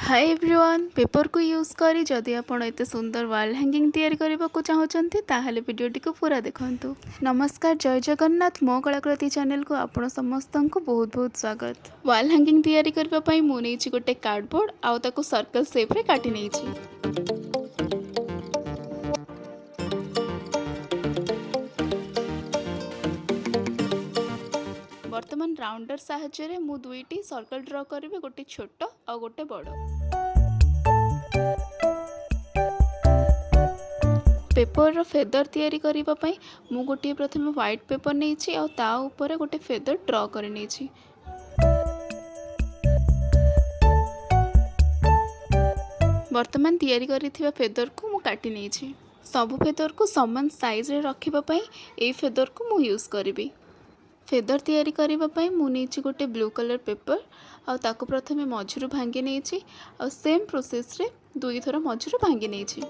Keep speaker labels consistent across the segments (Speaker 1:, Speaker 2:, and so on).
Speaker 1: High everyone, ପେପରକୁ use କରି ଯଦି ଆପଣ ଏତେ ସୁନ୍ଦର ୱାଲ୍ ହ୍ୟାଙ୍ଗିଂ ତିଆରି କରିବାକୁ ଚାହୁଁଛନ୍ତି, ତାହେଲେ ଭିଡ଼ିଓଟିକୁ ପୁରା ଦେଖନ୍ତୁ। ନମସ୍କାର, ଜୟ ଜଗନ୍ନାଥ। ମୋ କଳାକୃତି ଚ୍ୟାନେଲକୁ ଆପଣ ସମସ୍ତଙ୍କୁ ବହୁତ ବହୁତ ସ୍ୱାଗତ। ୱାଲ୍ ହ୍ୟାଙ୍ଗିଂ ତିଆରି କରିବା ପାଇଁ ମୁଁ ନେଇଛି ଗୋଟେ କାର୍ଡ଼ବୋର୍ଡ଼ ଆଉ ତାକୁ ସର୍କଲ୍ ସେପ୍ରେ କାଟି ନେଇଛି। ବର୍ତ୍ତମାନ ରାଉଣ୍ଡର ସାହାଯ୍ୟରେ ମୁଁ ଦୁଇଟି ସର୍କଲ୍ ଡ୍ର କରିବି, ଗୋଟେ ଛୋଟ ଆଉ ଗୋଟେ ବଡ଼। ପେପରର ଫେଦର ତିଆରି କରିବା ପାଇଁ ମୁଁ ଗୋଟିଏ ପ୍ରଥମେ ହ୍ୱାଇଟ୍ ପେପର ନେଇଛି ଆଉ ତା ଉପରେ ଗୋଟେ ଫେଦର ଡ୍ର କରି ନେଇଛି। ବର୍ତ୍ତମାନ ତିଆରି କରିଥିବା ଫେଦରକୁ ମୁଁ କାଟି ନେଇଛି। ସବୁ ଫେଦରକୁ ସମାନ ସାଇଜରେ ରଖିବା ପାଇଁ ଏଇ ଫେଦରକୁ ମୁଁ ୟୁଜ୍ କରିବି। ଫେଦର ତିଆରି କରିବା ପାଇଁ ମୁଁ ନେଇଛି ଗୋଟେ ବ୍ଲୁ କଲର୍ ପେପର ଆଉ ତାକୁ ପ୍ରଥମେ ମଝିରୁ ଭାଙ୍ଗି ନେଇଛି ଆଉ ସେମ୍ ପ୍ରୋସେସ୍ରେ ଦୁଇଥର ମଝିରୁ ଭାଙ୍ଗି ନେଇଛି।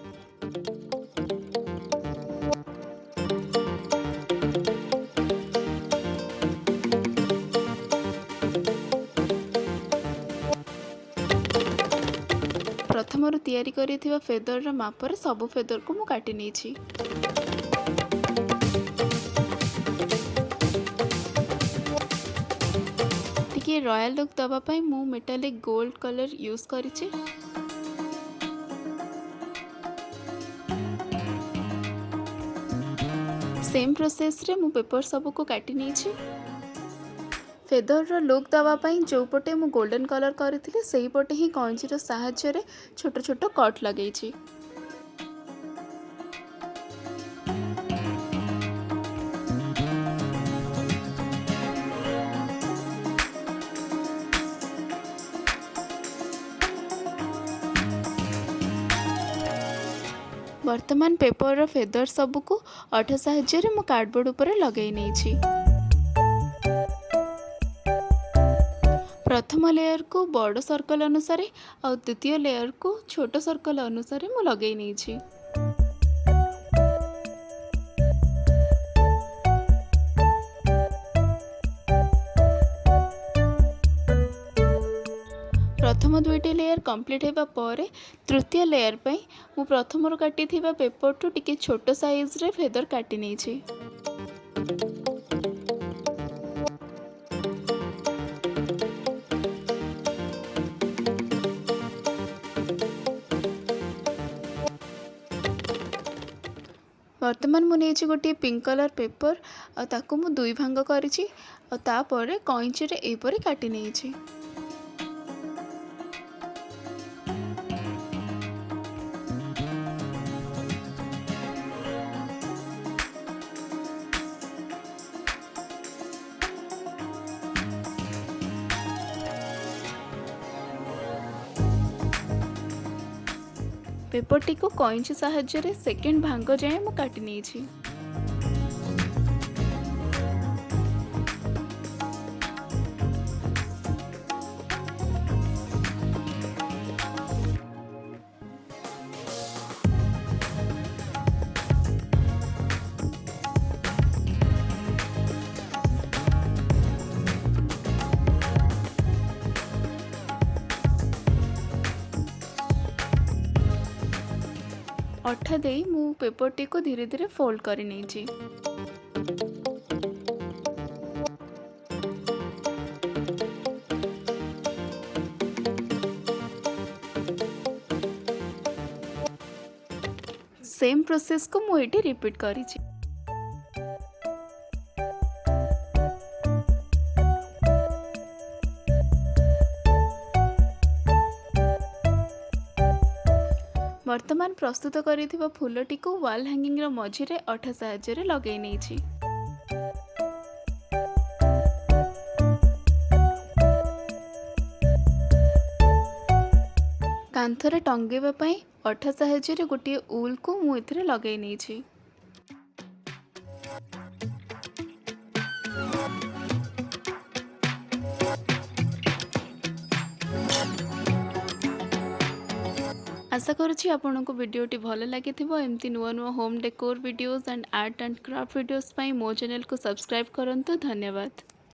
Speaker 1: ପ୍ରଥମରୁ ତିଆରି କରିଥିବା ଫେଦରର ମାପରେ ସବୁ ଫେଦରକୁ ମୁଁ କାଟି ନେଇଛି। ଟିକିଏ ରୟାଲ ଲୁକ୍ ଦେବା ପାଇଁ ମୁଁ ମେଟାଲିକ୍ ଗୋଲ୍ଡ କଲର୍ ୟୁଜ୍ କରିଛି। ସେମ୍ ପ୍ରୋସେସ୍ରେ ମୁଁ ପେପର ସବୁକୁ କାଟି ନେଇଛି। ଫେଦରର ଲୁକ୍ ଦେବା ପାଇଁ ଯେଉଁପଟେ ମୁଁ ଗୋଲ୍ଡେନ୍ କଲର୍ କରିଥିଲି, ସେଇପଟେ ହିଁ କଇଁଚିର ସାହାଯ୍ୟରେ ଛୋଟ ଛୋଟ କଟ୍ ଲଗେଇଛି। ବର୍ତ୍ତମାନ ପେପରର ଫେଦର ସବୁକୁ ଅଠା ସାହାଯ୍ୟରେ ମୁଁ କାର୍ଡ଼ବୋର୍ଡ଼ ଉପରେ ଲଗେଇ ନେଇଛି। ପ୍ରଥମ ଲେୟରକୁ ବଡ଼ ସର୍କଲ୍ ଅନୁସାରେ ଆଉ ଦ୍ୱିତୀୟ ଲେୟରକୁ ଛୋଟ ସର୍କଲ୍ ଅନୁସାରେ ମୁଁ ଲଗେଇ ନେଇଛି। ପ୍ରଥମ ଦୁଇଟି ଲେୟର କମ୍ପ୍ଲିଟ୍ ହେବା ପରେ ତୃତୀୟ ଲେୟର ପାଇଁ ମୁଁ ପ୍ରଥମରୁ କାଟିଥିବା ପେପରଠୁ ଟିକେ ଛୋଟ ସାଇଜରେ ଫେଦର କାଟି ନେଇଛି। ବର୍ତ୍ତମାନ ମୁଁ ନେଇଛି ଗୋଟିଏ ପିଙ୍କ କଲର୍ ପେପର ଆଉ ତାକୁ ମୁଁ ଦୁଇ ଭାଙ୍ଗ କରିଛି ଆଉ ତାପରେ କଇଁଚିରେ ଏହିପରି କାଟି ନେଇଛି। ପେପରଟିକୁ କଇଁଚି ସାହାଯ୍ୟରେ ସେକେଣ୍ଡ ଭାଙ୍ଗ ଯାଏଁ ମୁଁ କାଟି ନେଇଛି। ଅଠା ଦେଇ ମୁଁ ପେପରଟିକୁ ଧୀରେ ଧୀରେ ଫୋଲ୍ଡ କରି ନେଇଛି। ସେମ୍ ପ୍ରୋସେସ୍କୁ ମୁଁ ଏଇଠି ରିପିଟ୍ କରିଛି। ବର୍ତ୍ତମାନ ପ୍ରସ୍ତୁତ କରିଥିବା ଫୁଲଟିକୁ ୱାଲ୍ ହ୍ୟାଙ୍ଗିଂର ମଝିରେ ଅଠା ସାହାଯ୍ୟରେ ଲଗେଇ ନେଇଛି। କାନ୍ଥରେ ଟଙ୍ଗେଇବା ପାଇଁ ଅଠା ସାହାଯ୍ୟରେ ଗୋଟିଏ ଉଲ୍କୁ ମୁଁ ଏଥିରେ ଲଗେଇ ନେଇଛି। ଆଶା କରୁଛି ଆପଣଙ୍କୁ ଭିଡ଼ିଓଟି ଭଲ ଲାଗିଥିବ। ଏମିତି ନୂଆ ନୂଆ home decor videos and art and craft videos ପାଇଁ ମୋ ଚ୍ୟାନେଲକୁ ସବସ୍କ୍ରାଇବ୍ କରନ୍ତୁ। ଧନ୍ୟବାଦ।